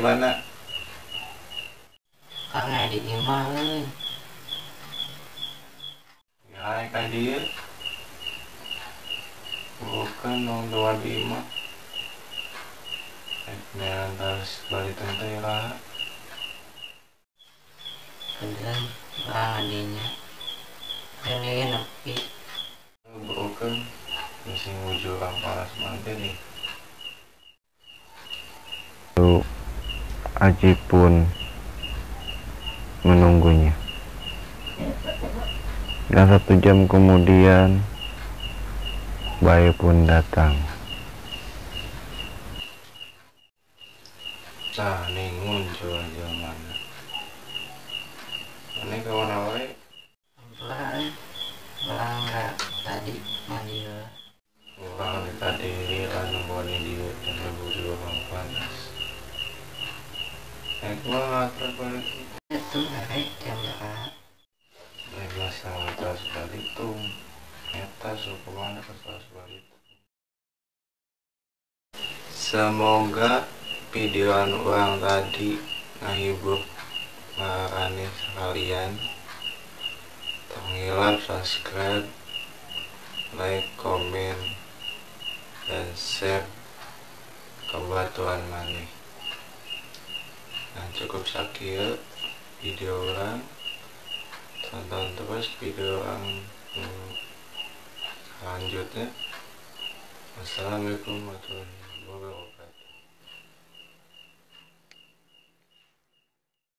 Di mana? Karena di imah euy. Ya ka dieu. Bukan nungguan di imah. Rek neang tas balitung teh iraha? Kedeung urang dinya. Rene nepi. Bukan sing jurang panas mante nih. Lalu Aji pun menunggunya. Dan 1 jam kemudian Bayu pun datang. Nah, ningun coba mana? Ini kawan wae? Ampura euy. Urang tadi mandi heula. Urang di tadi lah nungguan di dieu dan jurang panas. Kumaha atuh balik? Itu rek jam berapa? Rek atas balitung. Eta suku mana ke atas balitung. Semoga video anu urang tadi ngahibur maraneh sekalian. Tong hilap subscribe, like, komen, dan share ke batuan maneh. Nah, cukup sakieu video urang. Tonton terus video urang selanjutnya. Wassalamualaikum warahmatullahi wabarakatuh.